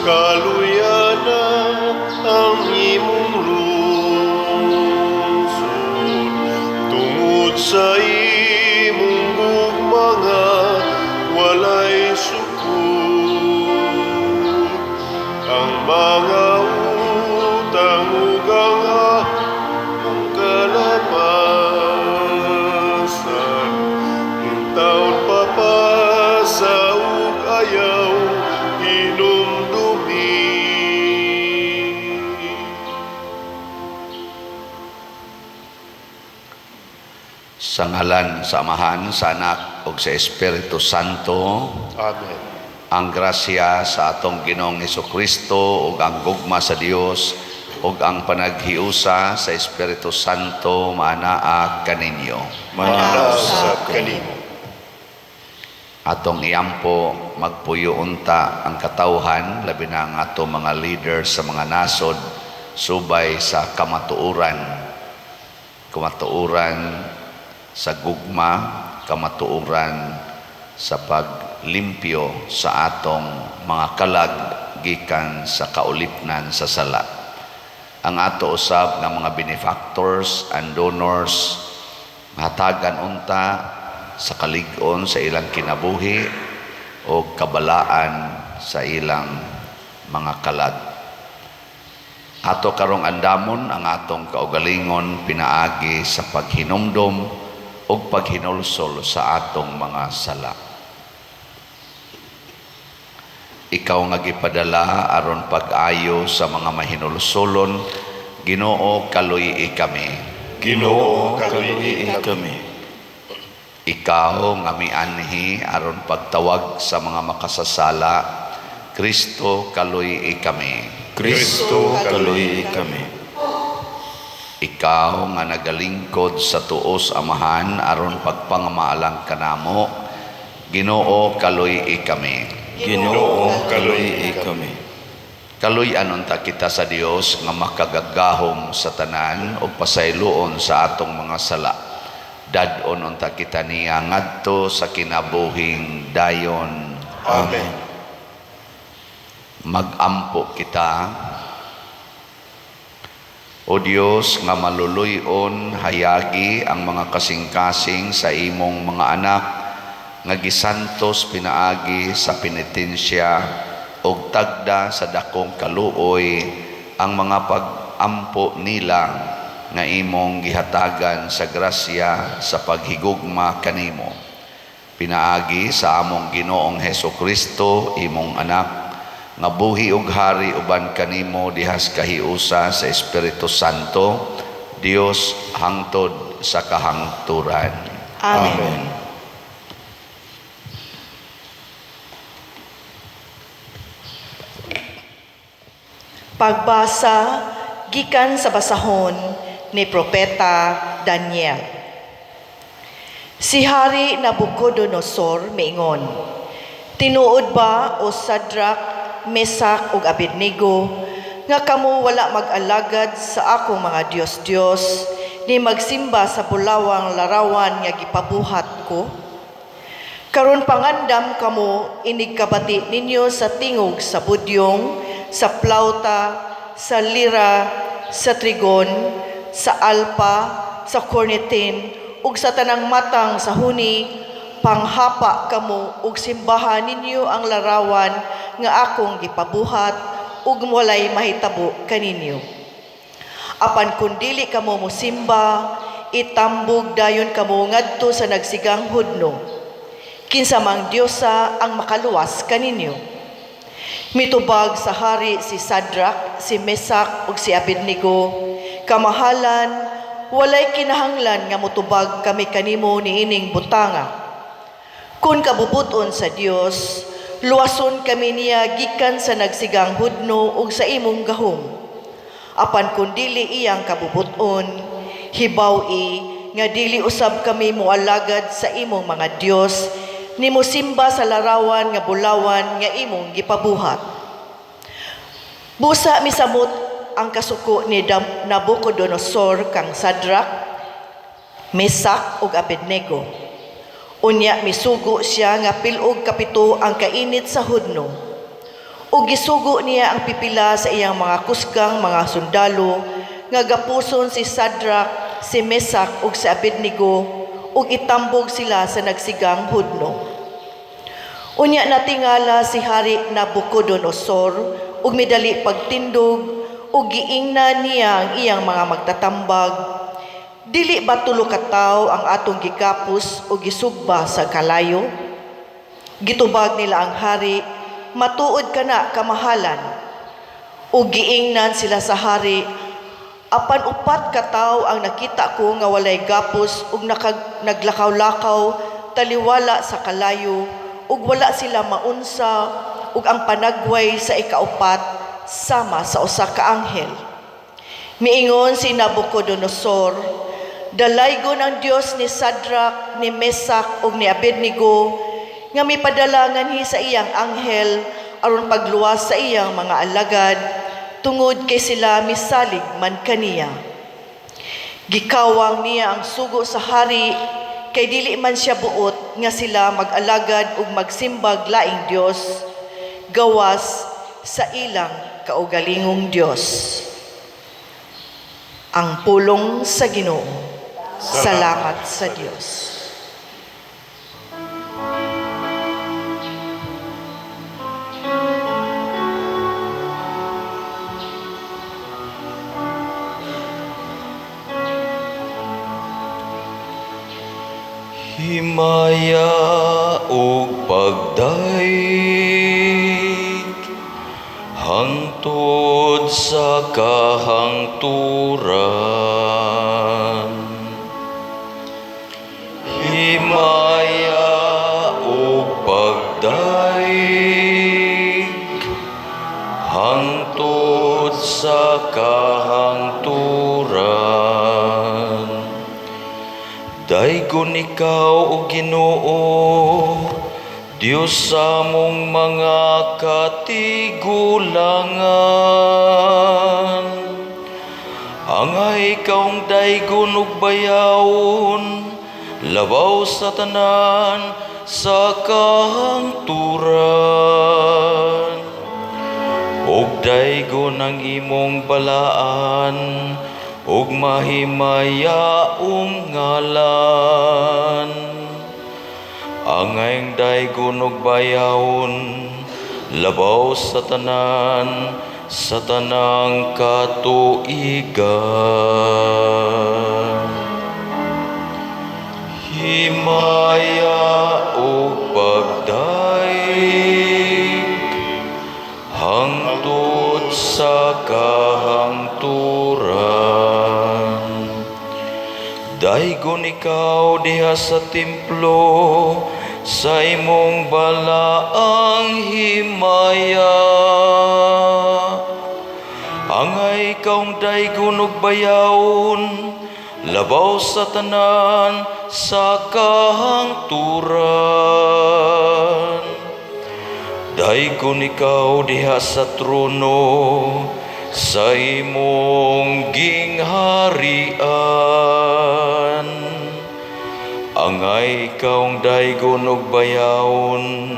Kaluyana ang imong lungsod tungod sa imong gugma nga walay sukod. Ang mga utang ug ang among kalapasan, intawon papasa ug ayaw hinumdumi. Sa ngalan sa Amahan, sa Anak ug sa Espiritu Santo. Amen. Ang grasya sa atong Ginoong Kristo ug ang gugma sa Dios ug ang panaghiusa sa Espiritu Santo maanaa kaninyo. Maanaa usab kanimo. Atong iampo, magpuyo unta ang katawhan, labi na ang atong mga leaders sa mga nasod, subay sa kamatuoran. Kamatuoran sa gugma, kamatuoran sa paglimpyo sa atong mga kalag gikan sa kaulipnan sa sala. Ang ato usab nga mga benefactors and donors, hatagan unta sa kalig-on sa ilang kinabuhi o kabalaan sa ilang mga kalag. Ato karong andamon ang atong kaugalingon pinaagi sa paghinumdom ug paghinulsol sa atong mga sala. Ikaw nga gipadala aron pag-ayo sa mga mahinulsolon, Ginoo, kaluy-i kami. Ginoo, kaluy-i kami. Ikaw nga mianhi aron pagtawag sa mga makasasala, Kristo, kaluy-i kami. Kristo, kaluy-i kami. Ikaw nga nagalingkod sa tuos Amahan aron pagpangamaalang kanamo, Ginoo, kaluy-i kami. Ginoo, kaluy-i kami. Kaluy-an unta kita sa Dios nga makagagahom sa tanan ug pasayloon sa atong mga sala. Dad-on unta kita niya ngadto sa kinabuhing dayon. Amen. Magampo kita. O Dios nga maluluy-on, hayagi ang mga kasing-kasing sa imong mga anak nga gisantos pinaagi sa penitensya ug tagda sa dakong kaluoy ang mga pag-ampo nila nga imong gihatagan sa grasya sa paghigugma kanimo. Pinaagi sa among Ginoong Heso Kristo, imong anak, nga buhi ug hari uban kanimo dihas kahiusa sa Espiritu Santo, Dios, hangtod sa kahangturan. Amen. Amen. Pagbasa gikan sa basahon ni Propeta Daniel. Si Hari Nabucodonosor miingon, "Tinuod ba, o Sadrach, Mesak ug Abednego, nga kamo wala mag-alagad sa akong mga Dios-Dios ni magsimba sa bulawang larawan nga gipabuhat ko? Karon pangandam kamo inig kabati ninyo sa tingog sa budyong, sa plauta, sa lira, sa trigon, sa alpa, sa cornetin, ug sa tanang matang sa huni, panghapa kamo ug simbahan ninyo ang larawan nga akong gipabuhat ug walay mahitabo kaninyo. Apan kun dili kamo mosimba, itambog dayon kamo ngadto sa nagsigang hudno. Kinsa mang diosa ang makaluwas kaninyo?" Mitubag sa hari si Sadrach, si Mesak ug si Abednego, "Kamahalan, walay kinahanglan nga motubag kami kanimo niining butanga. Kung kabubuton sa Dios, luwason kami niya gikan sa nagsigang hudno ug sa imong gahom. Apan kun dili iyang kabubuton, hibaw-i nga dili usab kami moalagad sa imong mga Dios ni mosimba sa larawan nga bulawan nga imong gipabuhat." Busa misamot ang kasuko ni Nabucodonosor kang Sadrach, Mesak ug Abednego. Unya misugo siya nga pil-og kapito ang kainit sa hudno. Ug Ug gisugo niya ang pipila sa iyang mga kusgang mga sundalo nga gapuson si Sadrach, si Mesak ug si Abednego ug itambog sila sa nagsigang hudno. Unya natingala si Hari Nabucodonosor ug midali pagtindog ug giingnan niya ang iyang mga magtatambag. Dili ba 3 ka tawo ang atong gigapos o gisugba sa kalayo? Gitubag nila ang hari, matuod ka na kamahalan. Ug giingnan sila sa hari, apan 4 ka tawo ang nakita ko nga walay gapos ug naglakaw-lakaw taliwala sa kalayo ug wala sila maunsa, ug ang panagway sa ikaupat sama sa usa ka anghel. Miingon si Nabucodonosor, dalaygon ang Dios ni Sadrach, ni Mesak ug ni Abednego nga mipadala nganhi sa iyang anghel aron pagluwas sa iyang mga alagad tungod kay sila misalig man kaniya. Gikawang niya ang sugo sa hari kay dili man siya buot nga sila mag-alagad ug magsimbag laing Dios gawas sa ilang kaugalingong Dios. Ang pulong sa Ginoo. Salamat sa Dios. Himaya ug pagdaig hangtod sa kahangturan. Himaya ug pagdaig hangtod sa kahangturan. Daygon ikaw, o Ginoo, Dios sa among mga katigulangan. Angay ikaw daygon ug bayawon, labaw sa tanan sa kahangturan. Ug daygon ang imong balaan, ug mahimayaong ngalan. Angayng daygon ug bayawon, labaw sa tanan, sa tanang katuigan. Himaya ug pagdaig hangtod sa kahangturan. Daygon ikaw diha sa templo, sa imong balaang himaya. Angay ikaw daygon ug bayawon, labaw sa tanan sa kahangturan. Daygon ikaw diha sa trono, sa imong gingharian. Angay ikaw daygon ug bayawon,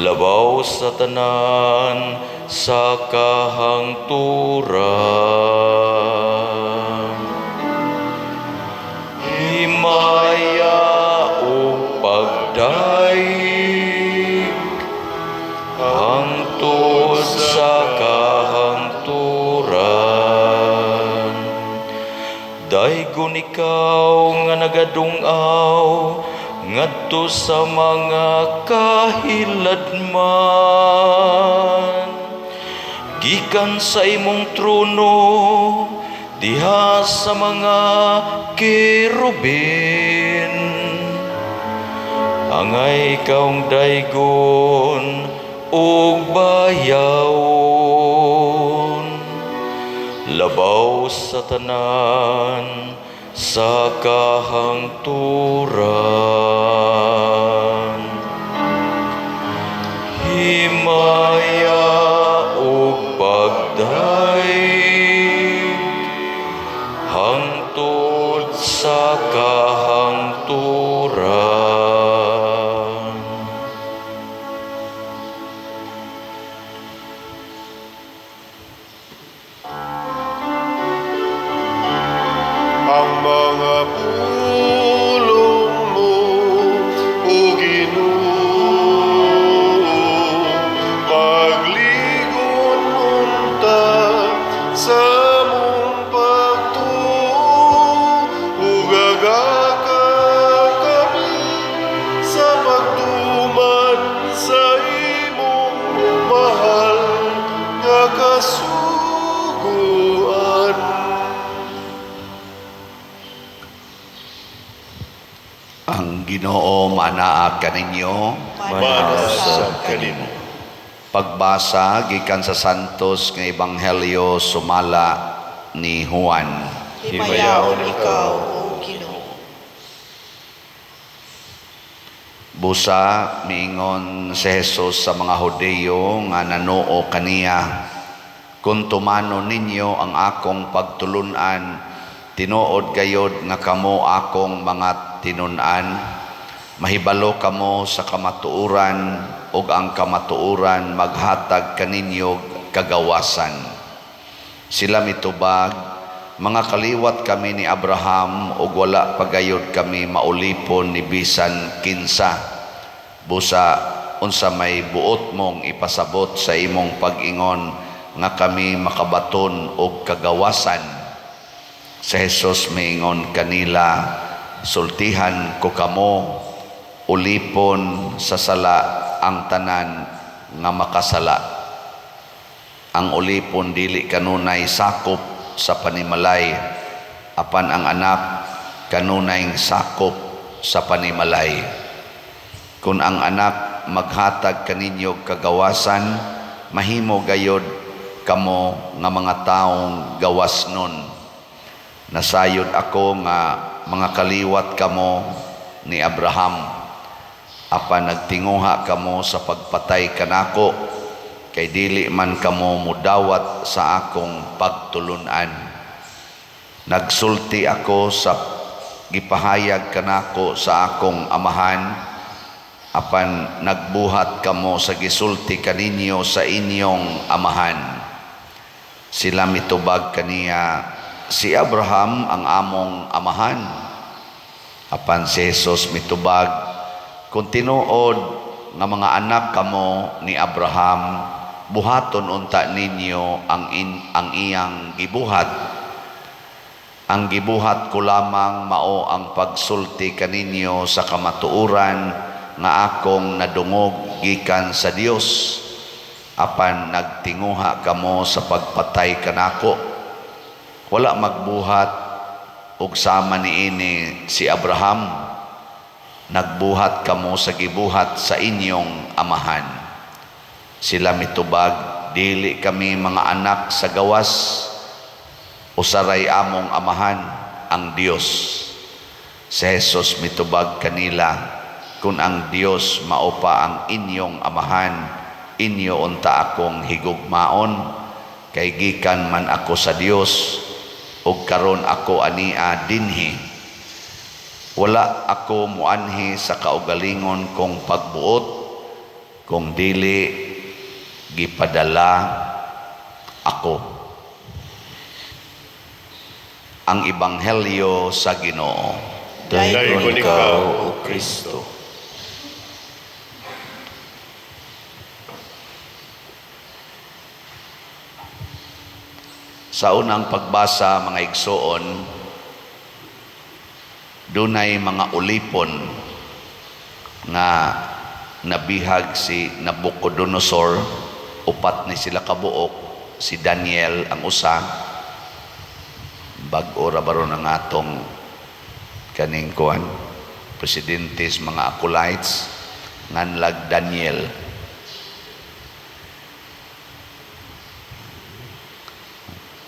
labaw sa tanan sa kahangturan. Himaya ug pagdaig hangtod sa kahangturan. Daygon ikaw nga nagadung-aw ngadto sa mga kahiladman. Gikan sa imong trono diha sa mga kerubin. Angay ikaw daygon ug bayawon, labaw sa tanan sa kahangturan. Himaya ug pagdaig hangtod sa kahangturan. Ginoo, manaa kaninyo. Mana sab kanimo. Pagbasa gikan sa Santos nga Ebanghelyo sumala ni Juan. Himayaon ikaw, O Ginoo. Busa miingon si Jesus sa mga Hudeyo nga nanuo kaniya, "Kung tumano ninyo ang akong pagtulunan, tinuod gayod nga kamo akong mga tinun-an. Mahibalo kamo sa kamatuoran ug ang kamatuoran maghatag kaninyo kagawasan." Sila mitubag, "Mga kaliwat kami ni Abraham ug wala pagayod kami maulipon ni bisan kinsa. Busa unsa may buot mong ipasabot sa imong pag-ingon nga kami makabaton og kagawasan?" Si Jesus miingon kanila, "Sultihan ko kamo, ulipon sa sala ang tanan nga makasala. Ang ulipon dili kanunay sakop sa panimalay, apan ang anak kanunay sakop sa panimalay. Kung ang anak maghatag kaninyo kagawasan, mahimo gayod kamo nga mga taong gawas nun. Nasayod ako nga mga kaliwat kamo ni Abraham, apan nagtinguha kamo sa pagpatay kanako, kay dili man kamo mudawat sa akong pagtulunan. Nagsulti ako sa gipahayag kanako sa akong amahan, apan nagbuhat kamo sa gisulti kaninyo sa inyong amahan." Sila mitubag kaniya, "Si Abraham ang among amahan." Apan si Jesus mitubag, "Kung tinuod nga mga anak kamo ni Abraham, buhaton unta ninyo ang iyang gibuhat. Ang gibuhat ko lamang mao ang pagsulti kaninyo sa kamatuoran nga akong nadungog gikan sa Dios, apan nagtinguha kamo sa pagpatay kanako. Wala magbuhat og sama niini si Abraham. Nagbuhat kamo sa gibuhat sa inyong amahan." Sila mitubag, "Dili kami mga anak sa gawas, usaray among amahan, ang Dios." Si Jesus mitubag kanila, "Kung ang Dios mao pa ang inyong amahan, inyo unta akong higugmaon, kay gikan man ako sa Dios ug karon ako ania dinhi. Wala ako muanhi sa kaugalingon kong pagbuot, kung dili gipadala ako." Ang Ebanghelyo sa Ginoo. Daygon ikaw, O Kristo. Sa unang pagbasa, mga igsoon, dunay mga ulipon nga nabihag si Nabucodonosor, upat ni sila kabuok, si Daniel ang usa. Bag-o ra baron ang atong kaning kuan, presidente sa mga acolytes, nganlag Daniel.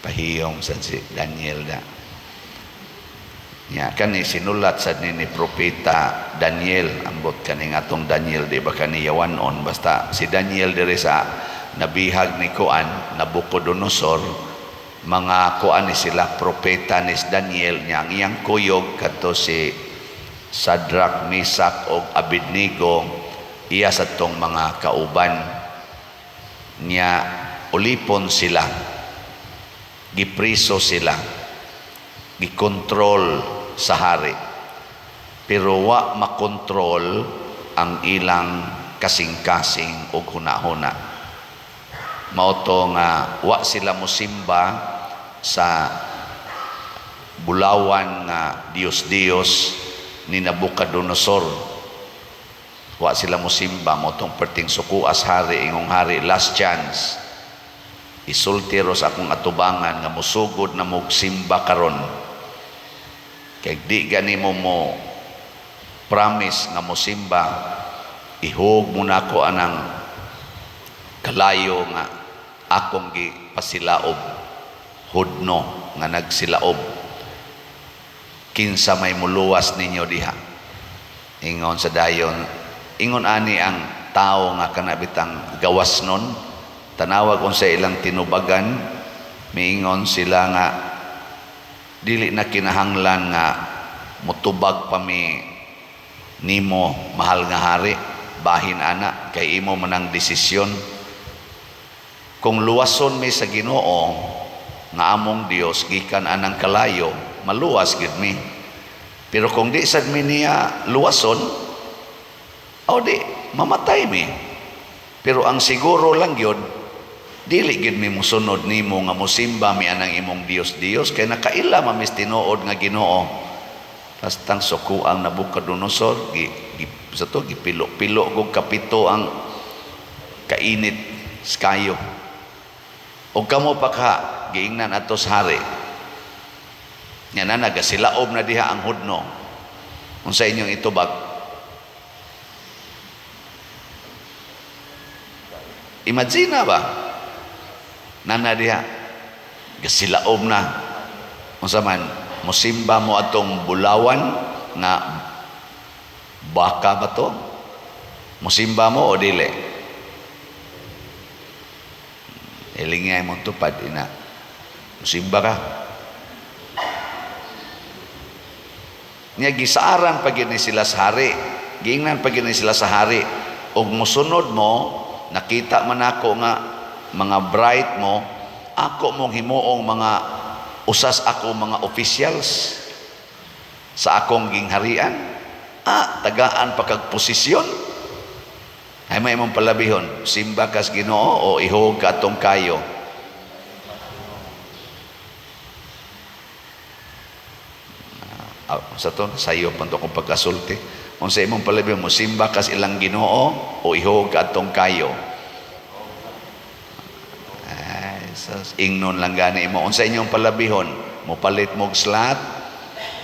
Pahiyom sa si Daniel na. Nya kani sinulat sad ni propeta Daniel, ambot kani atong Daniel, di ba kani yawanon, basta si Daniel diri sa nabihag ni kuan Nabucodonosor, mga kuan ni sila propeta ni Daniel. Nya ang iyang kuyog kadto si Shadrach, Mesach ug Abednego, iya sa tong mga kauban. Nya ulipon sila, gipriso sila, gikontrol sa hari, pero wa makontrol ang ilang kasing-kasing ug hunahuna. Mao to nga wa sila mosimba sa bulawan nga Dios-Dios ni Nabucodonosor. Wa sila mosimba, mao tong perting sukuas hari, ingong hari, "Last chance, isulti ro sa akong atubangan nga musugod na mog simba karon, kay di gani mo mo Promise nga mosimba, ihog mo nako anang kalayo nga akong gipasilaob, hudno nga nagsilaob. Kinsa may muluwas ninyo diha? Ingon sa dayon, ingon ani ang tao nga kana bitang gawas nun, tanawag unsa ilang tinubagan, miingon sila nga dili na kinahanglan nga mutubag pa mi nimo, mahal nga hari, bahin ana kay imo man ang desisyon. Kung luwason mi sa Ginoo nga among Dios gikan anang kalayo, maluwas gid mi. Pero kung di sad mi niya luwason, o di mamatay mi. Pero ang siguro lang gyud, dili gyud mi musunod nimo nga mosimba mi anang imong Dios Dios, kay nakaila man mis tinuod nga Ginoo. Tastang suko ang Nabucodonosor, gi, gi, sa to gipilo-pilo kog kapito ang kainit kayo. Og kamo pa ka giingnan ato sa hari. Nya na nagasilaob na diha ang hudno. Unsa inyong itubag? Imagine ba? Nana diha gasilaob na. Unsa man musimba mo atong bulawan nga baka ba to? Musimba mo o dili? Ilingay mong tupad ina. Musimba ka. Nya gisaaran pa gyud ni sila sa hari. Giingnan pa gyud ni sila sa hari. Og musunod mo, nakita man ako nga mga bright mo, ako mong himuong mga usas ako mga officials sa akong gingharian. Ah, tagaan pa kag posisyon. Ay may imong palabihon, simba kas Ginoo o ihog ka atong kayo. Ah, sa to sayo pa to akong pagkasulti. Unsa imong palabihon, mo simba kas ilang Ginoo o ihog ka atong kayo? Ay, sus, ingnon lang gani imo. Unsa inyong palabihon, mopalit mo og slot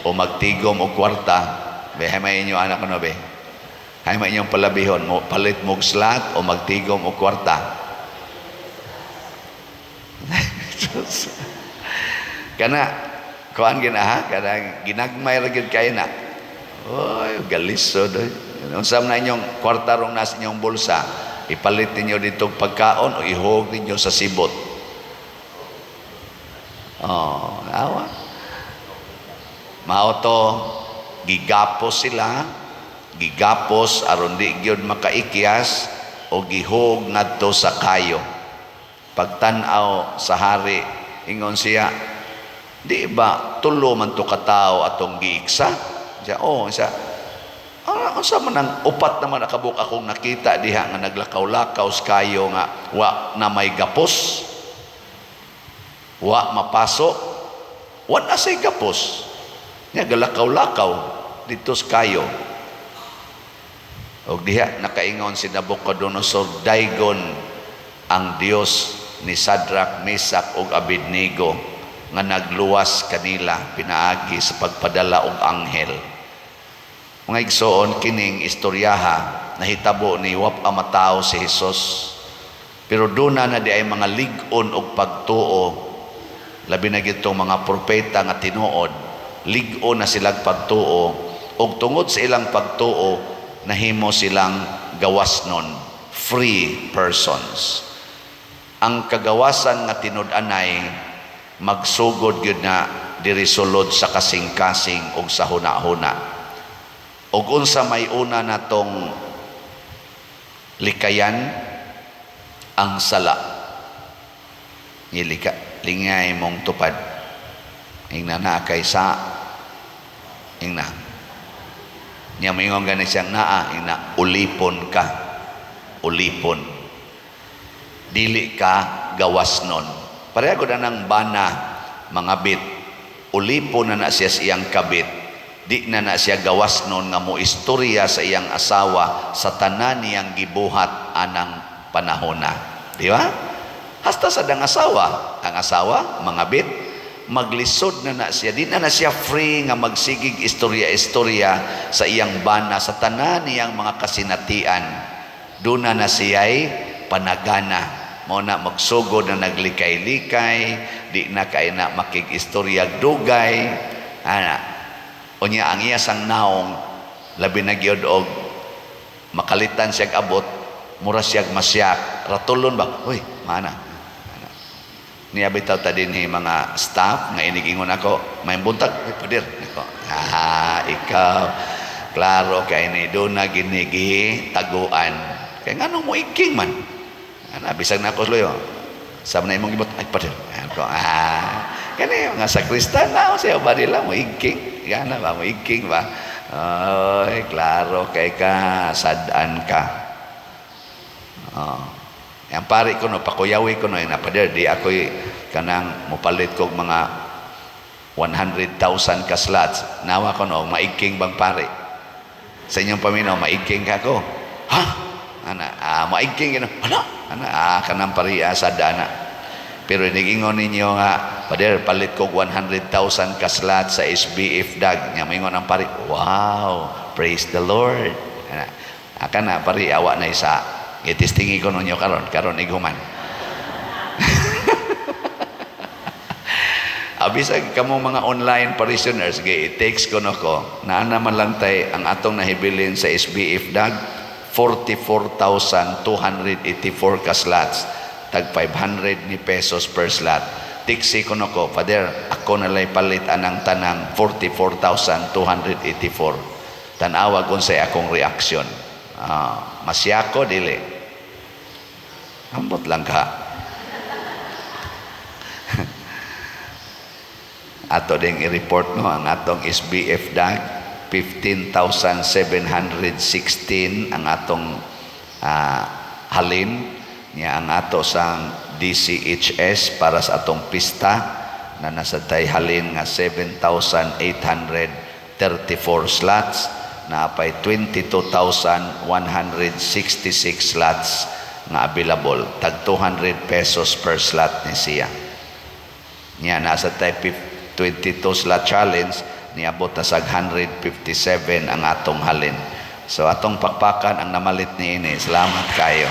o magtigom og kwarta? Be, hay may inyo anak kuno be. Hay may inyong palabihon, mo palit mo og slot o magtigom og kwarta? Kana kuan gina ha, kana ginagmay ra gyud kayo na. Oy, galisod oy. Unsa man na inyong kwarta rong nasa inyong bulsa, ipalit ninyo dito pagkaon o ihog ninyo sa sibot. Oh, awa. Mao to, gigapos sila, gigapos aron di gyud makaikyas o gihog ngadto sa kayo. Pagtan-aw sa hari, ingon siya, di ba tulo man to katawo atong giiksa? Siya, oh, siya, ah, unsa man ang upat naman nakabuk akong nakita diha nga naglakaw-lakaw sa kayo nga wa na may gapos, wa mapaso, wa na say gapos. Nya galakaw-lakaw dito sa kayo. Og diha nakaingon si Nabucodonosor, daygon ang Dios ni Shadrach, Mesach ug Abednego nga nagluwas kanila pinaagi sa pagpadala og anghel. Mga igsoon, kining istoryaha nahitabo ni wap ang matawo si Hesus. Pero duna na di ay mga lig-on og pagtuo, labi na gitong mga propeta nga tinuod, lig-on na silang pagtuo, og tungod sa ilang pagtuo nahimo silang gawas nun, free persons. Ang kagawasan nga tinud-anay magsugod gyud na diri sulod sa kasing-kasing og sa huna-huna. Og unsa may una natong likayan? Ang sala. Ngilika, lingay mong tupad. Ingna na kay sa ingna. Nya moingon gani siyang naa, ingna ulipon ka. Ulipon. Dili ka gawas nun. Pareha ko na ng bana, mga bit. Ulipon na na siya sa iyang kabit. Di na na siya gawas nun nga mo istorya sa iyang asawa sa tanan niyang gibuhat anang panahona. Di ba? Hasta sa dang asawa. Ang asawa, mga bit, Maglisod na na siya. Di na na siya free nga magsigig istorya-istorya sa iyang bana, sa tanan niyang mga kasinatian. Duna na siya'y panagana. Mao na magsugod na naglikay-likay, di na kay na makig-istorya dugay. Ana. Unya ang iya sang naong labi na gyud og makalitan siyag abot, mura siyag masyak, ratulon ba? Uy, mana. Ana. Niya bitaw ta dinhi mga staff nga inigingon ako, may buntag, uy, pader. Nako, ah, ikaw, klaro kay ni doon na ginigi taguan. Kay nganong mo iking man? Ana, bisag na ako sloyo. Sabi na imong gibot, ay pader. Ako, ah, kani mga sakristan na siya ba nila mo igking? Gana ba mo igking ba? Ay, klaro kay ka, sad-an ka. Oh. Ang pari ko no, pakuyawi ko no, yung napader, di ako'y kanang mupalit kog mga 100,000 ka slots. Nawa ko no, maigking bang pari? Sa inyong paminaw, maigking ka ko. Ha? Ana, ah, maigking gino. Ano? Ana, ah, kanang pari, ah, sada na. Pero inigingon ninyo nga, pader, palit kog 100,000 ka slot sa SBF dag. Nya maingon ang pari, wow, praise the Lord. Ana, aka na, pari, awa na isa. Itistingi ko ninyo karon, karon iguman. Abisag kamo mga online parishioners, gi i-text ko no ko, naa naman lang tay ang atong nahibilin sa SBF dag, 44,284 ka slots, tag 500 ni pesos per slot. Tiksi ko no ko, Father, ako nalay palit anang tanang 44,284. Tan-awa kung sa akong reaksyon. Ah, masyako dili. Ambot lang ka. Ato ding i-report no ang atong SBF dag 15,716 ang atong halin niya ang ato sang DCHS para sa atong pista na nasa tay halin nga 7,834 slots na apay 22,166 slots nga available, tag 200 pesos per slot ni siya. Niya nasa tay 22 slot challenge, niabot na sa 157 ang atong halin. So atong pakpakan ang namalit ni ini. Salamat kayo.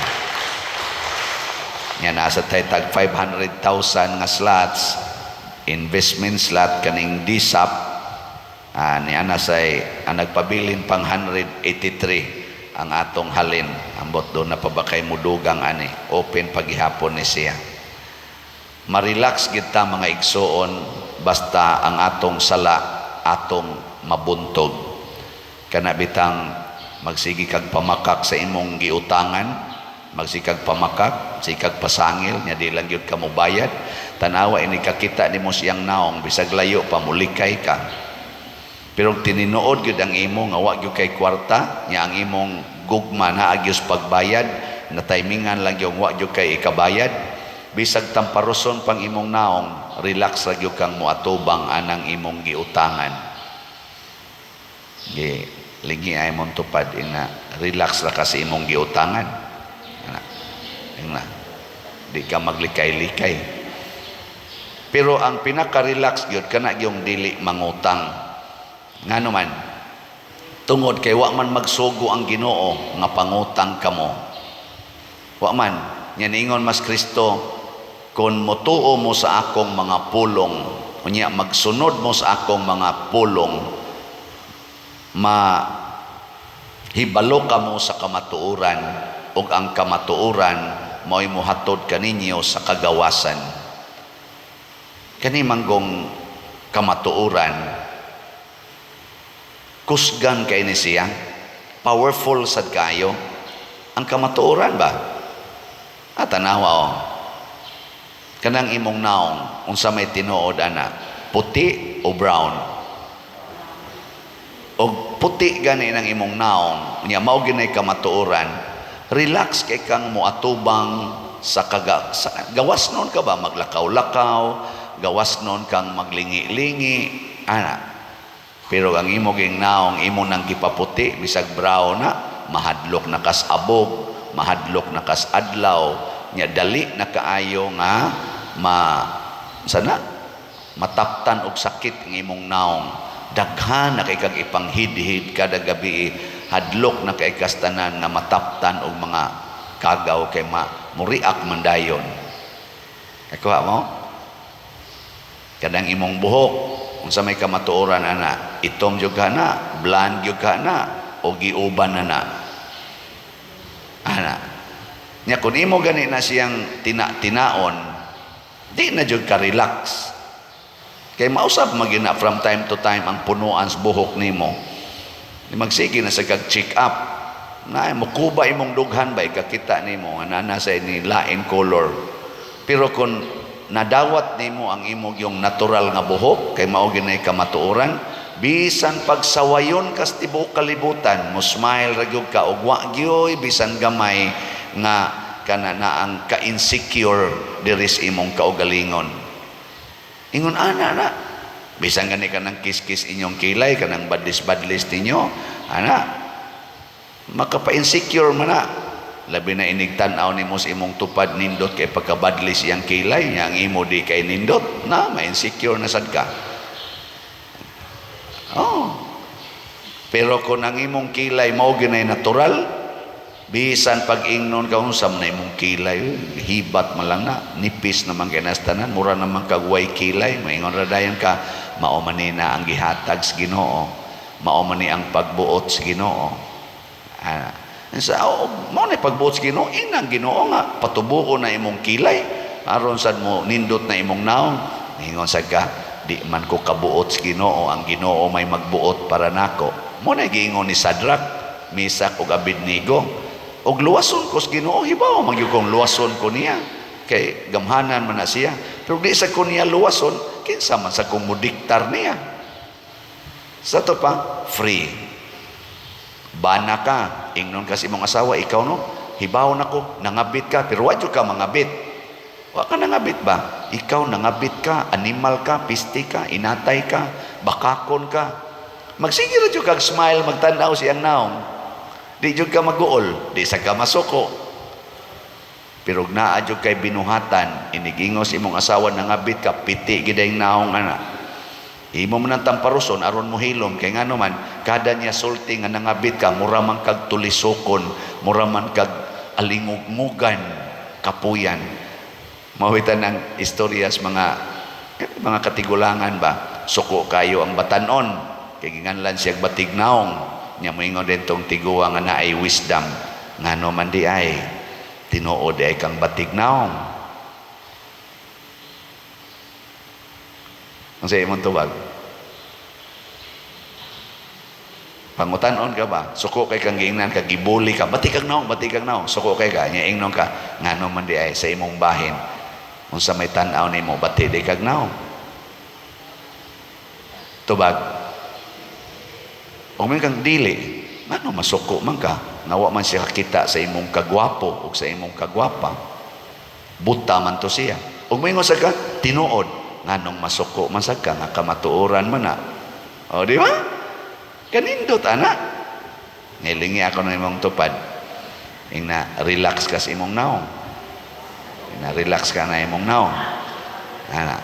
Niya nasa tay tag 500,000 nga slots, investment slot kaning DSAP. Niya na say ang nagpabilin pang 183 ang atong halin. Ambot doon na pa ba kay mudugang ani, open paghihapon ni siya. Marelax gid ta mga igsuon basta ang atong sala atong mabuntog. Kana bitang magsigi kag pamakak sa imong giutangan, magsikag pamakak, sikag pasangil, nya di lang gyud ka mobayad. Tanawa ini kakita nimo siyang naong bisag layo pa mulikay ka. Pero tinuod gyud ang imo nga wa gyud kay kwarta, nya ang imong gugma naa gyud pagbayad, na timingan lang gyud wa gyud kay ikabayad. Bisag tamparoson pang imong naong, relax ra gyud kang moatubang anang imong giutangan. Gi lingi ay mong tupad ina, relax ra ka sa imong giutangan. Ana, ina, di ka maglikay-likay. Pero ang pinaka-relax gyud kana gyung dili mangutang. Ngano man, tungod kay wa man magsugo ang Ginoo nga pangutang kamo. Wa man nya niingon mas Kristo, kon motuo mo sa akong mga pulong, unya magsunod mo sa akong mga pulong, ma hibalo ka mo sa kamatuoran, ug ang kamatuoran mao'y mohatod kaninyo sa kagawasan. Kani manggong kamatuoran, kusgan kay ni siya, powerful sad kayo ang kamatuoran ba? At tanawa o, kanang imong naong unsa may tinuod ana, puti o brown? Og puti gani nang imong naong, nya mao ginay kamatuoran, relax kay kang moatubang sa kaga, sa, gawas noon ka ba maglakaw-lakaw, gawas noon kang maglingi-lingi ana. Pero ang imo ging naong imo nang gipaputi bisag brown na, mahadlok na kas abog, mahadlok na kas adlaw, nya dali na kaayo nga ma sana Mataptan og sakit ang imong naong. Daghan na kay kag ipanghidhid kada gabi, hadlok na kay kastanan nga mataptan og mga kagaw kay ma muriak man dayon. Nakuha mo? Kanang imong buhok, unsa may kamatuoran ana, itom jud ka na, blonde jud ka na, o giuban na na. Ana. Nya kun imo gani na siyang tina-tinaon, di na jud ka relax. Kay mausab man gyud na from time to time ang punuan sa buhok nimo. Di magsige na sa kag check up. Na mukuba imong dughan ba ikakita nimo nga naa sa ni lain color. Pero kung nadawat nimo ang imong yung natural nga buhok kay mao gyud kamatuoran, bisan pagsawayon kas tibuok kalibutan, mo smile ra gyud ka og wa gyoy bisan gamay nga kana na ang ka-insecure diri sa imong kaugalingon. Ingon ana na. Bisan gani kanang kiss-kiss inyong kilay, kanang badlis-badlis ninyo, ana, makapa-insecure man na. Labi na inig tan-aw nimo sa imong tupad, nindot kay pagkabadlis iyang kilay, nya ang imo di kay nindot, na ma-insecure na sad ka. Oh. Pero kung ang imong kilay mao ginay natural, bisan pag ingnon ka unsa man na imong kilay, hibat man lang na, nipis naman kay nastanan, mura naman kag way kilay, maingon ra dayon ka, mao man ni na ang gihatag sa Ginoo, mao man ni ang pagbuot sa Ginoo. Sa oh, mao na pagbuot sa Ginoo, inang Ginoo nga patubuo na imong kilay aron sad mo nindot na imong naong. Ingon sad ka, di man ko kabuot sa Ginoo, ang Ginoo may magbuot para nako. Mo na giingon ni Sadrach, Mesak ug Abednego. Og luwason ko sa Ginoo, hibaw man gyud kong luwason ko niya kay gamhanan man na siya. Pero di sa ko niya luwason, kinsa man sa kong mudiktar niya. Sa to pa, free. Bana ka, ingnon ka sa imong asawa, ikaw no, hibaw na ko, nangabit ka, pero wa jud ka mangabit. Wa ka nangabit ba? Ikaw nangabit ka, animal ka, piste ka, inatay ka, bakakon ka. Magsige ra jud kag smile, magtan-aw siyang naong. Di jud ka maguol, di sa ka masuko. Pero naa jud kay binuhatan, inigingos imong asawa nangabit ka, piti gid ang naong ana. Imo man ang tamparuson aron mo hilom kay ngano man kada niya sulti nga nangabit ka, mura man kag tulisokon, mura man kag alingugmugan, kapuyan. Mawitan ang istorya sa mga katigulangan ba, suko kayo ang batanon kay ginganlan siya batig naong. Nya moingon dentong tiguang nga naay wisdom, ngano man di ay tinuod ay kang batig naong. Ang sa imong tubag, pangutanon ka ba? Suko kay kang giingnan ka, gibuli ka, batik kang naong, batik kang naong. Suko kay ka, nya ingnon ka, ngano man di ay sa imong bahin. Unsa may tan-aw nimo, bati di kag naong. Tubag. Og may kang dili, ngano masuko man ka? Nga wa man siya kakita sa imong kagwapo ug sa imong kagwapa. Buta man to siya. Og moingon sa ka, tinuod, nganong masuko man sad ka, nga kamatuoran man na. O, di ba? Kanindot, ana. Nilingi ako ng imong tupad. Ing na, relax ka sa imong naong. Ing na, relax ka na imong naong. Ana.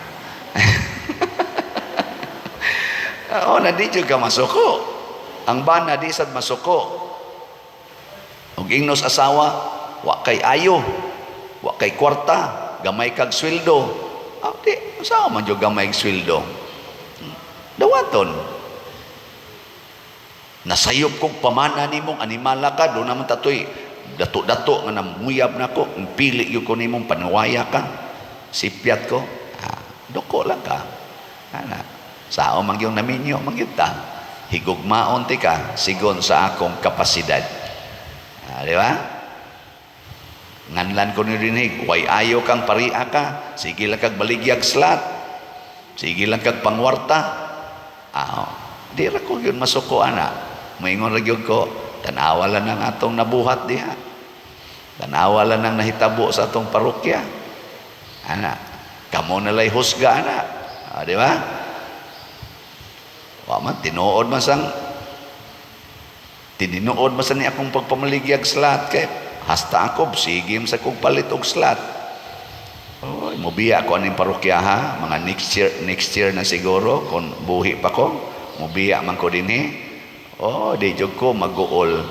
O, na di jud ka masuko. Ang bana di sad masuko. Og ingnos asawa, wa kay ayo, wa kay kwarta, gamay kag sweldo. Ah, di, asawa man jud gamay sweldo. Dawaton. Nasayop kog pamana nimong animala ka, do naman tatoy dato-dato nga namuyab nako, pili gyud ko nimong panuwaya ka. Sipyat ko. Ah, duko lang ka. Ana. Sao man gyud naminyo man gyud ta. Higugmaon ti ka sigon sa akong kapasidad. Ah, di ba? Nganlan ko ni rinig, way ayo kang paria ka, sige lang kag baligyag slat, sige lang kag pangwarta. Ah, di ra ko gyud masuko ana. Moingon ra gyud ko, tan-awa lang ang atong nabuhat diha. Tan-awa lang ang nahitabo sa atong parokya. Ana, kamo na lay husga ana. Ah, di ba? Wa man tinuod man sang tininuod man sa ni akong pagpamaligyag slat kay hasta ako sige sa kong palit og slat. Oh, Oy, mubiya ko aning parokya ha, mga next year na siguro kung buhi pa ko, mubiya man ko dinhi. Oh, di jud ko maguol.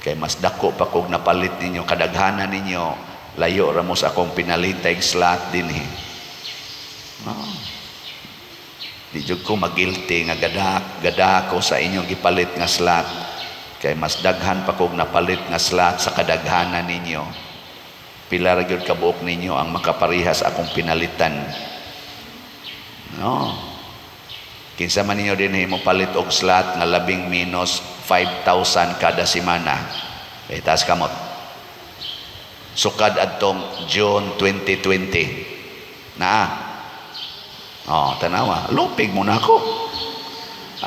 Kay mas dako pa kog napalit ninyo, kadaghanan ninyo, layo ra mo sa akong pinalitay slot dinhi. No. Di jud ko magilty nga gada ko sa inyong gipalit nga slot. Kay mas daghan pa kog napalit nga slot sa kadaghanan ninyo. Pila ra gyud kabuok ninyo ang makaparehas akong pinalitan. No. Kinsa man ninyo dinhi mo palit og slot nga labing minus 5,000 kada semana? Eh, taas kamot. Sukad adtong June 2020. Naa. Oh, tanawa. Lupig mo na ako.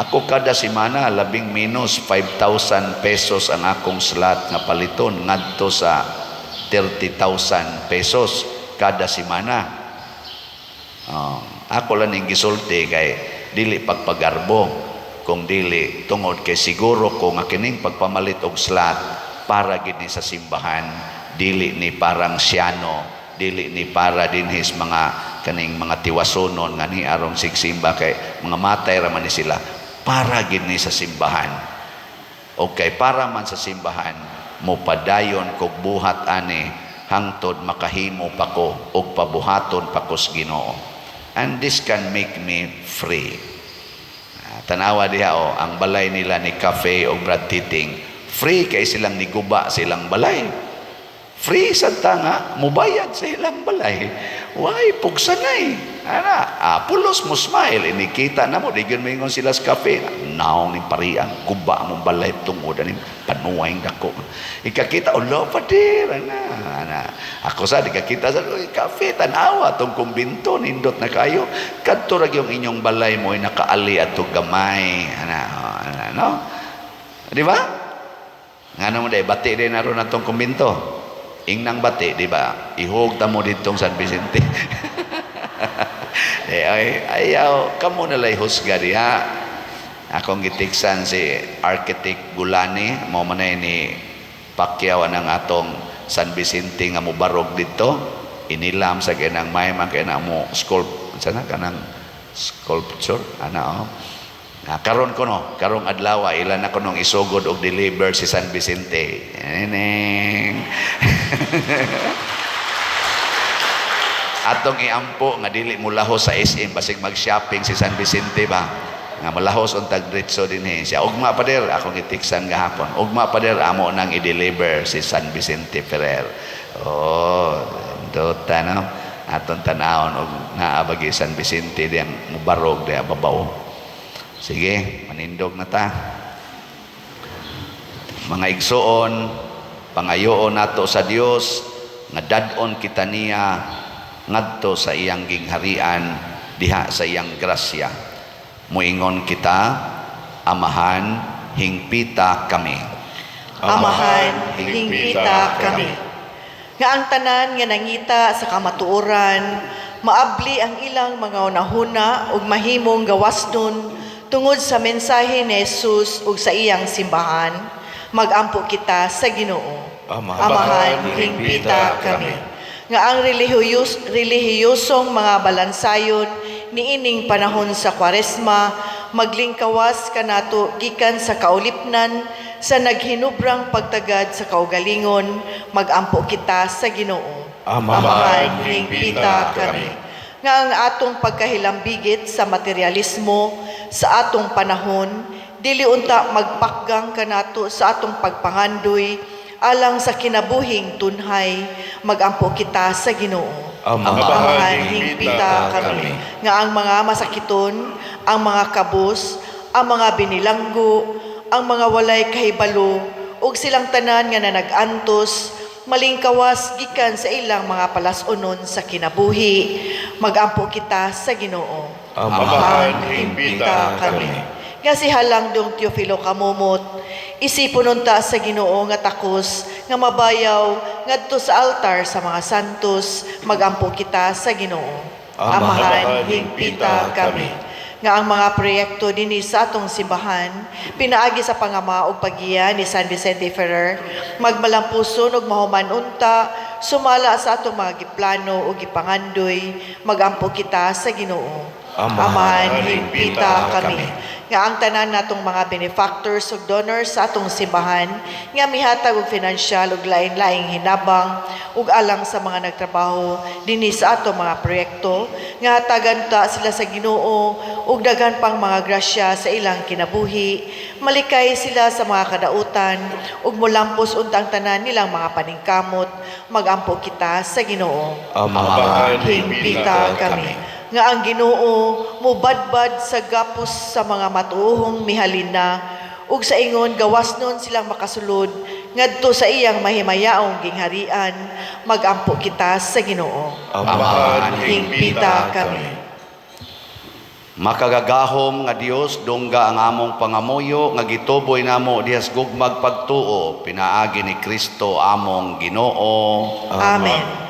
Ako kada semana labing minus 5,000 pesos ang akong slot nga paliton ngadto sa 30,000 pesos kada semana. Oh, ako lang ning gisulti kay dili pagpagarbo kung dili tungod kay siguro ko nga kining pagpamalit og slot para gid ni sa simbahan, dili ni parang siyano, dili ni para dinhi sa mga kaning mga tiwasonon nga ni arong sigsimba kay mga matay ra man ni sila, para gid ni sa simbahan. Okay, para man sa simbahan, mopadayon kog buhat ani hangtod makahimo pa ko og pabuhaton pa ko sa Ginoo. And this can make me free. Ah, tanawa diha oh, ang balay nila ni Cafe o Brad Titing, free kay silang niguba silang balay. Free sa nga mubayad sa ilang balay. Why pugsanay? Ana, ah, pulos mo smile inikita na mo di gyud moingon sila sa cafe. Naong ni pariang guba mong balay tungod ani panuay dako. Ikakita ulo padir ana. Ana. Ako sa di kakita sa uy, cafe tanawa tong kumbinto nindot na kayo. Kadto ra gyud inyong balay mo ay nakaali adto gamay. Ana, oh, ana no? Di ba? Ngano mo day bati din naron atong kumbinto. Ingnang bati, di ba? Ihog ta mo ditong San Vicente. Eh, ay, ayaw, kamo na lay husga diha. Akong gitiksan si Architect Gulani, mo man ni Pacquiao ang atong San Vicente nga mobarog dito. Inilam sa kanang may man kay na mo sculpt, sana kanang sculpture ana oh. Na karon ko no, karong adlaw ila na kunong isugod og deliver si San Vicente. Neneng. Atong iampo nga dili mo lahos sa SM basig mag-shopping si San Vicente ba. Nga malahos untag diretso dinhi siya. Ugma, pader, akong gitiksan gahapon. Ugma, pader, amo nang i-deliver si San Vicente Ferrer. Oh, dota no. Atong tanawon og naa bagi San Vicente diyang mubarog diya babaw. Sige, manindog na ta. Mga igsuon, pangayoon nato sa Dios nga dad-on kita niya ngadto sa iyang gingharian diha sa iyang grasya. Muingon kita, Amahan, hingpita kami. Amahan, hingpita kami. Nga ang tanan nga nangita sa kamatuoran, maabli ang ilang mga hunahuna ug mahimong gawasnon tungod sa mensahe ni Jesus ug sa iyang simbahan, magampo kita sa Ginoo. Amahan, Amahan, hingpita kami. Nga ang relihiyosong mga balansayon niining panahon sa Kwaresma maglingkawas kanato gikan sa kaulipnan sa naghinubrang pagtagad sa kaugalingon, magampo kita sa Ginoo. Amahan, hingpita kami. Nga ang atong pagkahilambigit sa materialismo sa atong panahon dili unta magpakgang kanato sa atong pagpangandoy alang sa kinabuhing tunhay, magampo kita sa Ginoo. Amahan, hingpita kami. Nga ang mga masakiton, ang mga kabus, ang mga binilanggo, ang mga walay kahibalo, ug silang tanan nga nanag-antos, malingkawas gikan sa ilang mga palas-unon sa kinabuhi, magampo kita sa Ginoo. Amahan, hingpita kami. Nga si Halangdong Teofilo Camomot, isipon unta sa Ginoo nga takos nga mabayaw ngadto sa altar sa mga santos, magampo kita sa Ginoo. Amahan, Amahan, hingpita kami. Nga ang mga proyekto dinhi sa atong simbahan pinaagi sa pangama ug paggiya ni San Vicente Ferrer magmalampuson ug mahuman unta sumala sa atong mga giplano ug gipangandoy. Magampo kita sa Ginoo. Amahan, Hingpita kami. Nga ang tanan natong mga benefactors ug donors sa atong simbahan nga mihatag og finansyal ug lain-laing hinabang ug alang sa mga nagtrabaho dinhi sa atong mga proyekto, nga hatagan ta sila sa Ginoo ug daghan pang mga grasya sa ilang kinabuhi, malikay sila sa mga kadautan ug molampos untang tanan nilang mga paningkamot. Magampo kita sa Ginoo. Amahan, Hingpita kami. Nga ang Ginoo mubadbad sa gapos sa mga matuohong mihalin na ug sa ingon gawas nun silang makasulod ngadto sa iyang mahimayaong gingharian. Magampo kita sa Ginoo. Amahan, Hingpita kami. Makagagahom nga Dios, dungga ang among pangamuyo nga gituboy namo dihas gugmag pagtuo pinaagi ni Kristo among Ginoo. Amen.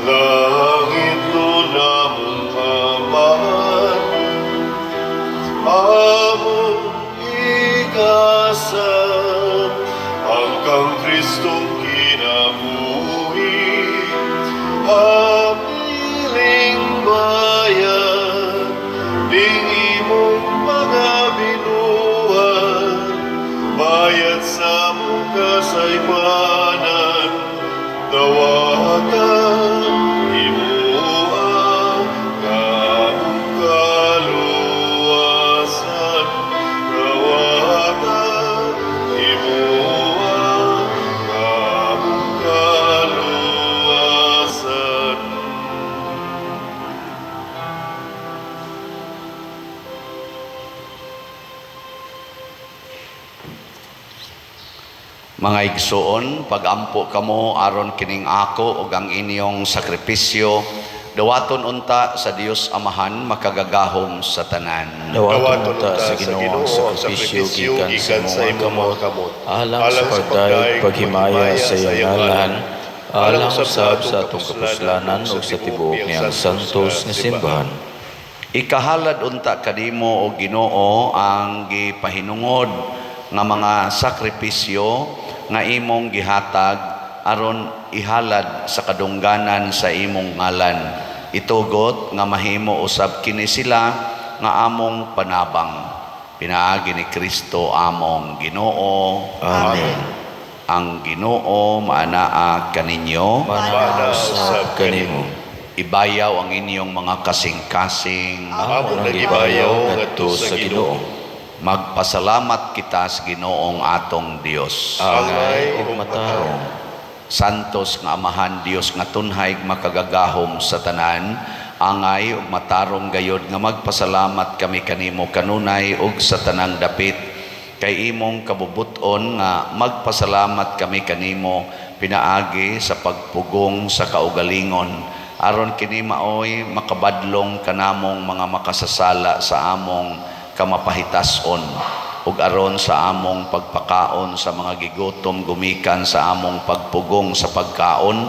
Langit namong Amahan, among ikasal, ang kang Kristong kinabuhi, habiling bayan, ning imong mga binuhat, bayad sa among kasaypanan, dawata imuha nga among kaluwasan. Dawata imuha nga among kaluwasan. Mga igsoon, pagampo kamo aron kining ako ug ang inyong sakripisyo dawaton unta sa Dios Amahan makagagahom sa tanan. Dawaton unta sa Ginoo ang sakripisyo gikan sa imong mga kamot, alang sa pagdayeg paghimaya sa iyang ngalan, alang usab sa atong kapuslanan ug sa tibuok niyang santos nga simbahan. Ikahalad unta kanimo, o Ginoo, ang gipahinungod nga mga sakripisyo nga imong gihatag aron ihalad sa kadungganan sa imong ngalan. Itugot nga mahimo usab kini sila nga among panabang. Pinaagi ni Kristo among Ginoo. Amen. Ang Ginoo maanaa kaninyo. Mana usab kanimo. Ibayaw ang inyong mga kasing-kasing. Among Among nagibayaw nagibayaw ngadto sa Ginoo. Magpasalamat kita sa Ginoong atong Dios. Angay ug matarong. Santos nga Amahan Dios nga tunhay makagagahom sa tanan, angay ug matarong gayod nga magpasalamat kami kanimo kanunay ug sa tanang dapit kay imong kabubut-on nga magpasalamat kami kanimo pinaagi sa pagpugong sa kaugalingon aron kini maoy makabadlong kanamong mga makasasala sa among kamapahitason ug aron sa among pagpakaon sa mga gigutom gumikan sa among pagpugong sa pagkaon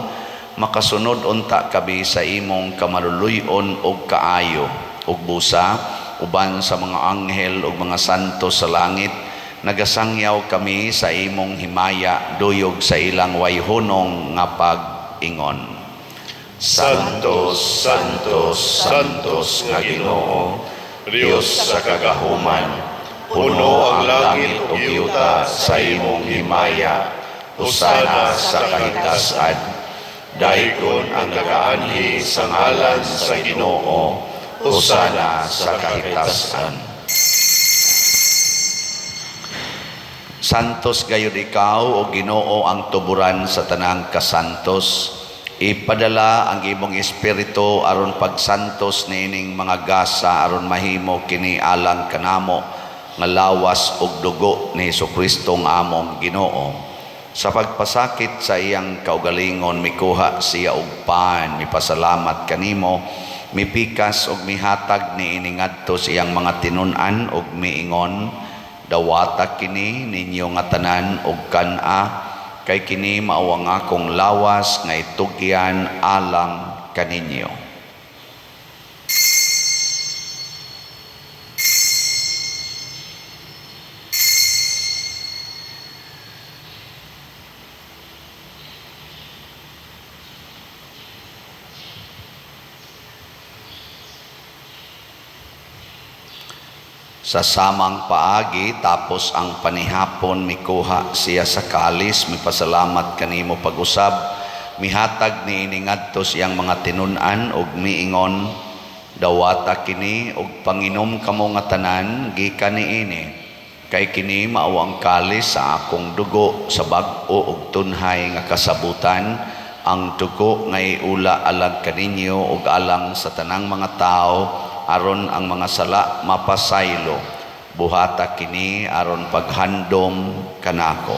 makasunod unta kami sa imong kamaluluy-on ug kaayo ug busa uban sa mga anghel ug mga santo sa langit nagasangyaw kami sa imong himaya duyog sa ilang wayhunong nga pag-ingon. Santo, Santo, Santos nga Ginoo, Dios sa kagahuman, puno ang langit ug yuta sa imong himaya, usana sa kahitasan. Daygon ang nagaanhi sa ngalan sa Ginoo, usana sa kahitasan. Santos gayud ikaw, o Ginoo, ang tuburan sa tanang kasantos. Ipadala ang imong espiritu aron pagsantos niining mga gasa aron mahimo kini alang kanamo nga lawas ug dugo ni Hesukristo nga among Ginoo. Sa pagpasakit sa iyang kaugalingon mikuha siya og pan, mipasalamat kanimo, mipikas ug mihatag niini ngadto sa iyang mga tinun-an ug miingon: "Dawata kini ninyo nga tanan og kan-a. kay kini mao ang akong lawas nga itugyan alang kaninyo. Sa samang paagi, tapos ang panihapon, mikuha siya sa kalis, mipasalamat kanimo pag-usab, mihatag niini ngadto sa iyang mga tinun-an ug miingon, "Dawata kini ug panginom kamo nga tanan gikan niini, kay kini mao ang kalis sa akong dugo sa bag-o ug tunhay nga kasabutan, ang dugo nga iula alang kaninyo ug alang sa tanang mga tawo aron ang mga sala mapasaylo. Buhata kini aron paghandom kanako."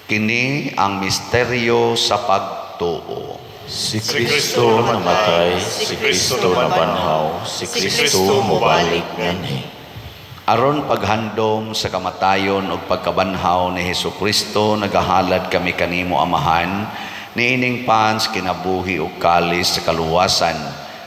Kini ang misteryo sa pagtuo. Si Kristo namatay, si Kristo nabanhaw, si Kristo mobalik nganhi. Aron paghandom sa kamatayon ug pagkabanhaw ni Hesukristo, nagahalad kami kanimo, Amahan, niining pans kinabuhi ug kalis sa kaluwasan.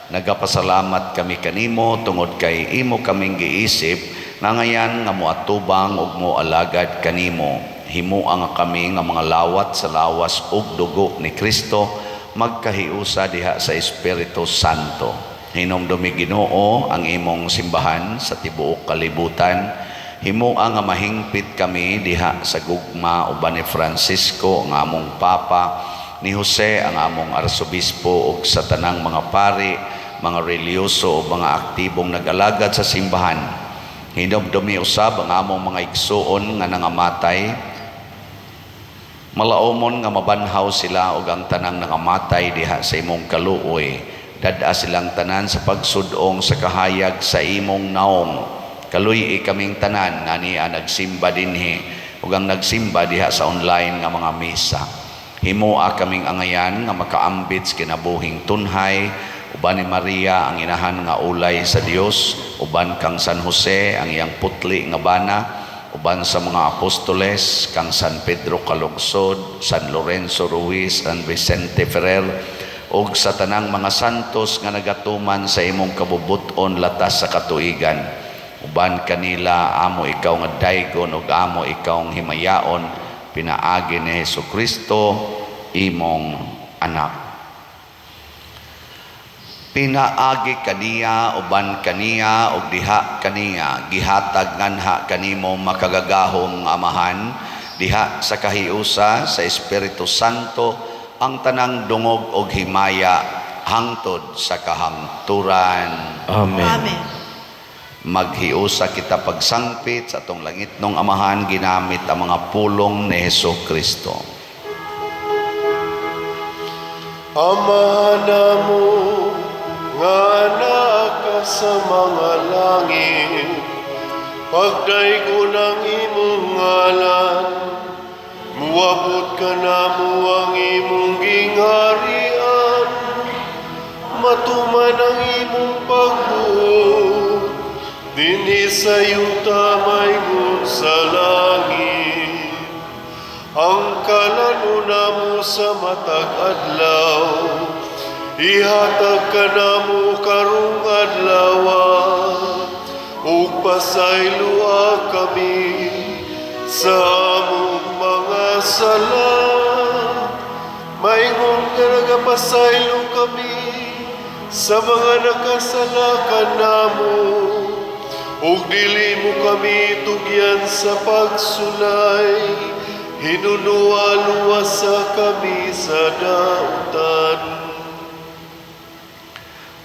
Nagapasalamat kami kanimo tungod kay imo kaming giisip nga ngayan nga moatubang ug moalagad kanimo. Himoa nga kami nga mga lawat sa lawas ug dugo ni Kristo magkahiusa diha sa Espiritu Santo. Hinumdumi, Ginoo, ang imong simbahan sa tibuok kalibutan. Himoa nga mahingpit kami diha sa gugma uban ni Francisco ang among Papa, ni Jose ang among Arsobispo ug sa tanang mga pari, mga relihiyoso ug mga aktibong nag-alagad sa simbahan. Hinumdumi usab ang among mga igsuon nga nangamatay. Malaumon nga mabanhaw sila ug ang tanang nangamatay diha sa imong kaluoy. Dad-a silang tanan sa pagsudong sa kahayag sa imong naong. Kaluy-i kaming tanan nga ania nagsimba dinhi ug ang nagsimba diha sa online nga mga misa. Himoa kaming angayan nga makaambit sa kinabuhing tunhay uban ni Maria ang inahan nga ulay sa Dios, uban kang San Jose ang iyang putli nga bana, uban sa mga apostoles, kang San Pedro Calungsod, San Lorenzo Ruiz, San Vicente Ferrer, ug sa tanang mga santos nga nagatuman sa imong kabubut-on latas sa katuigan. Uban kanila amo ikaw nga daygon ug amo ikaw nga himayaon pinaagi ni Hesukristo imong anak. Pinaagi kaniya, uban kaniya ug diha kaniya, gihatag nganha kanimo makagagahom nga Amahan diha sa kahiusa sa Espiritu Santo ang tanang dungog ug himaya hangtod sa kahangturan. Amen. Amen. Maghiusa kita pagsangpit sa atong langitnong Amahan ginamit ang mga pulong ni Hesukristo. Ama namo nga naa ka sa mga langit, pagdaygon ang imong ngalan, muabot kanamo ang imong gingharian, matuman ang imong pagbuot, dinhi sa yuta maingon sa langit. Ang kalanon namo sa matag adlaw, ihatag kanamo karong adlaw, ug pasayloa kami sa among mga sala, maingon nga nagapasaylo kami sa mga nakasala kanamo, ug dili mo kami tugyan sa pagsulay, hinunua luwasa kami sa dautan.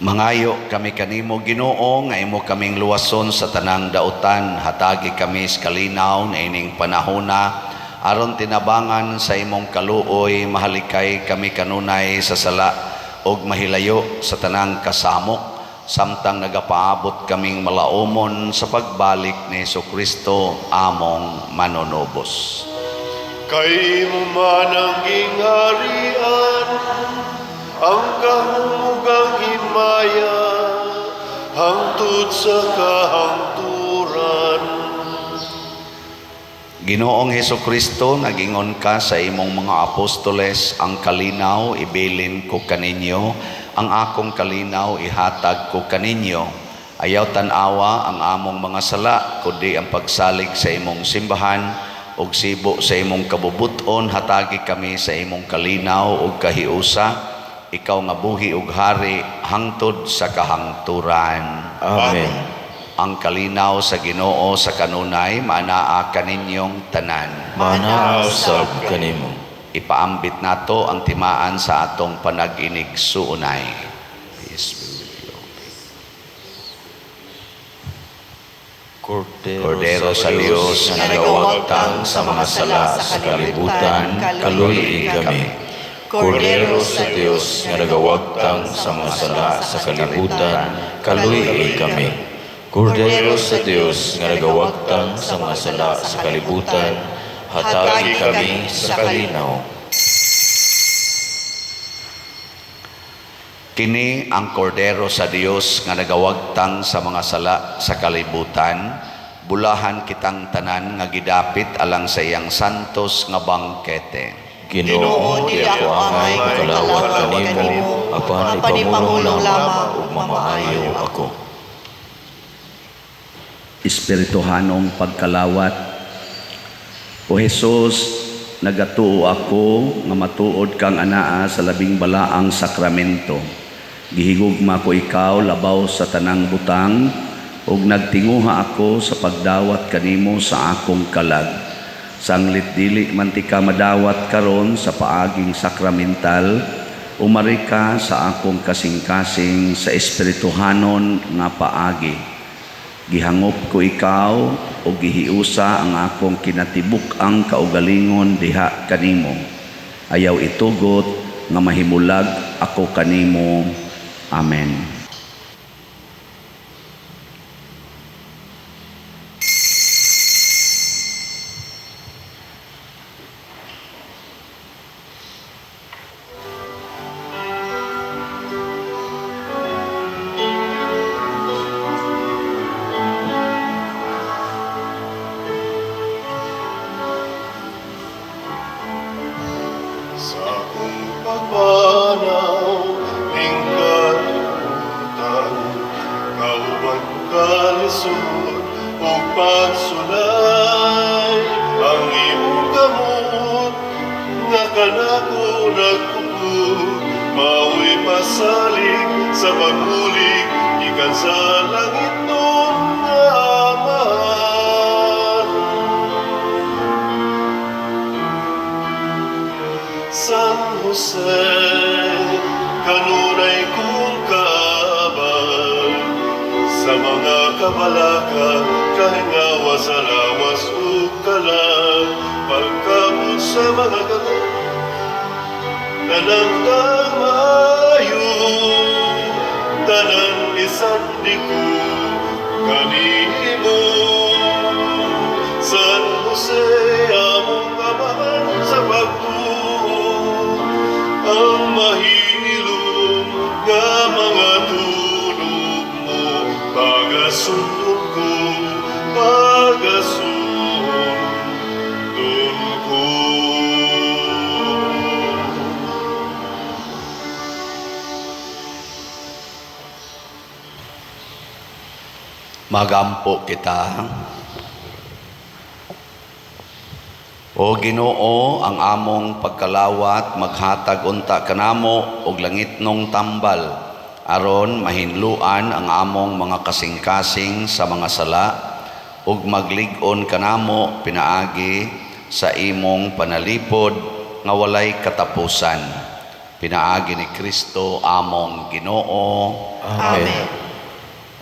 Mangayo kami kanimo, Ginoo, nga imo kaming luwason sa tanang dautan. Hatagi kami sa kalinaw niining panahona aron tinabangan sa imong kaluoy mahalikay kami kanunay sa sala ug mahilayo sa tanang kasamok samtang nagapaabot kaming malaumon sa pagbalik ni Hesukristo among manunubos. Kay imo man ang gingharian, ang gahom ug ang himaya, hangtod sa kahangturan. Ginoong Heso Kristo, nagingon ka sa imong mga apostoles, "Ang kalinaw ibilin ko kaninyo, ang akong kalinaw ihatag ko kaninyo. Ayaw tan-awa ang among mga sala, kundi ang pagsalig sa imong simbahan ug sibo sa imong kabubut-on, hatagi kami sa imong kalinaw ug kahiusa, ikaw nga buhi ug hari hangtod sa kahangturan." Amen. Ang kalinaw sa Ginoo sa kanunay maanaa kaninyong tanan. Maanaa usab kanimo. Ipaambit nato ang timaan sa atong panag-inigsuonay. Peace be with you. Kordero, Kordero sa Dios nga nagawagtang sa mga sala sa kalibutan, kaluy-i kami. Kordero sa Dios nga nagawagtang sa mga sala sa kalibutan, kaluy-i kami. Kordero sa Dios nga nagawagtang sa mga sala sa kalibutan, hatagi kami sa kalinaw. Kini ang kordero sa Dios nga nagawagtang sa mga sala sa kalibutan. Bulahan kitang tanan nga gidapit alang sa iyang santos nga bangkete. Ginoo, di ako angay mokalawat kanimo, apan ipamulong lamang ug mamaayo ako. Espirituhanong pagkalawat. O Hesus, nagatuo ako nga matuod kang anaa sa labing balaang sakramento. Gihigugma ko ikaw labaw sa tanang butang ug nagtinguha ako sa pagdawat kanimo sa akong kalag. Sanglit dili man tika madawat karon sa paaging sakramental, umari ka sa akong kasing-kasing sa espirituhanon nga paagi. Gihangop ko ikaw o gihiusa ang akong kinatibuk-ang kaugalingon diha kanimo. Ayaw itugot nga mahimulag ako kanimo. Amen. Sa akong pagmanaw ning kalibutan, kauban kalisod ug pagsulay, ang imong kamot nga kanako nagtukod, mao'y pasalig sa pagbulig gikan sa langitnon nga Amahan. San Jose, kanunay kong kaabay sa mga kabalaka, kahingawa sa lawas ug kalag, pagkabot sa mga kalag, tanang maayo, tanan isandi ko kanimo. San Jose, among amahan sa pagtuo, ang mahilom nga mga tulog mo, pagasundon ko, pagasundon ko. Magampo kita. O Ginoo, ang among pagkalawat maghatag unta kanamo og langitnong tambal aron mahinluan ang among mga kasing-kasing sa mga sala ug maglig-on kanamo pinaagi sa imong panalipod nga walay katapusan. Pinaagi ni Kristo among Ginoo. Amen.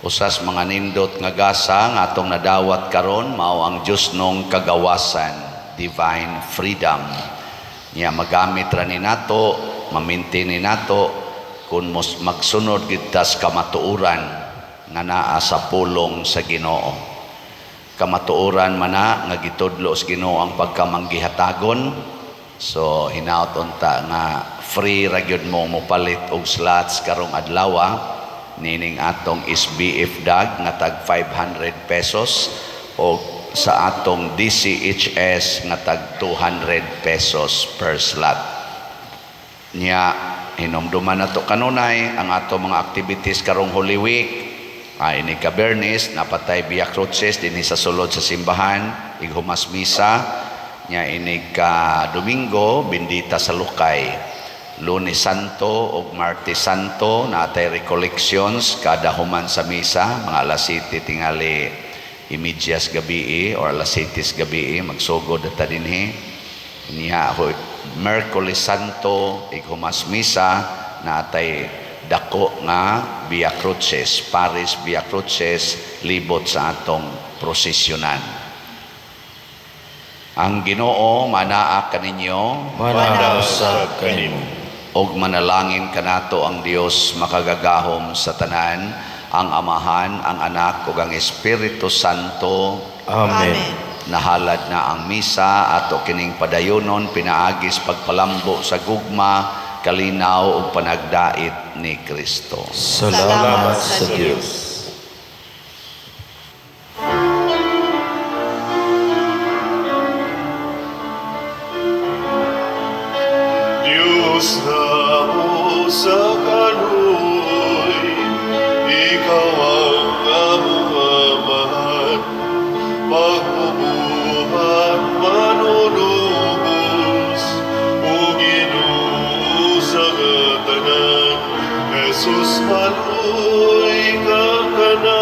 Usas mga nindot nga gasa nga atong nadawat karon mao ang Diosnong kagawasan, divine freedom. Nya magamit ra ni nato, maminti ni nato kung magsunod gid ta sa kamatuoran nga naa sa pulong sa Ginoo. Kamatuoran man na nga gitudlo sa Ginoo ang pagkamanggihatagon. So hinaot unta nga free ra gyud mo mopalit og slots karong adlaw nining atong SBF DAG nga tag 500 pesos o sa atong DCHS nga tag 200 pesos per slot. Nya hinumduman nato kanunay ang ato mga activities karong Holy Week. Ini ka Biyernes napatay Via Crucis dinhi sa sulod sa simbahan ighumas misa. Nya ini ka Domingo, bindita sa lukay. Lunes Santo ug Martes Santo natay recollections kada human sa misa, mga alas 7 tingali imidyas gabi or alas 7 gabi magsugod ta dinhi. Niya Miyerkules Santo, ighumas misa, natay dako nga Via Crucis, Paris Via Crucis, libot sa atong prosesyonan. Ang Ginoo manaa kaninyo. Manaa usab kanimo. Og manalangin kanato ang Dios makagagahom sa tanan, ang Amahan, ang Anak ug ang Espiritu Santo. Amen. Nahalad na ang misa, ato kining padayonon pinaagis pagpalambo sa gugma, kalinaw ug panagdait ni Kristo. Salamat sa Dios. Diyos namo sa kaluoy, Ikaw ang among Amahan, pagbubuhat manunubos, o Ginoo sa katanan, Jesus, maluoy ka.